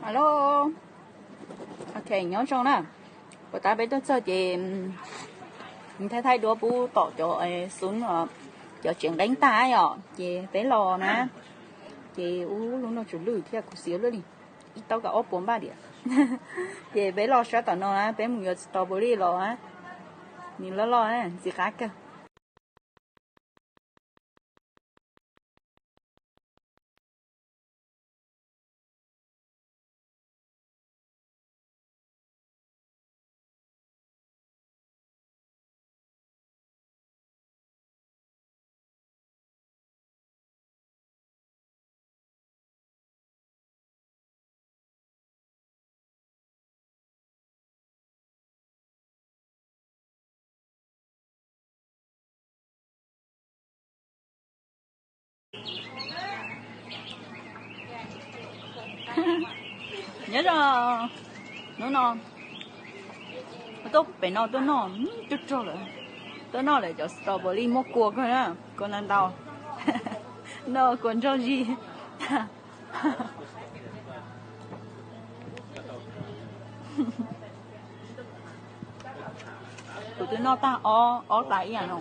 Hello, ok, nyob zoo na. Puas tas peb tuaj txog ces thaij thaij duab pub tom cov xub, cov tsev nqeeb tag yom, ces peb los na. Ces ub, lub no tsum lwj thiab, kuv xiv luaj li, ib tau kaum ob puas npaj diam. Ces peb los sab tom no na, peb mus yuav strawberry los na. Nws loj loj na, ntxim qab kawg. Nyob zoo, hnub no tuaj pem no tuaj noj, cuag rog lawm. Tuaj noj lawm cov strawberry muaj kua kawg na, kua ntau ntau. Noj kua ntsog zig. Kuv twb noj tag ob, ob tas ib yam no.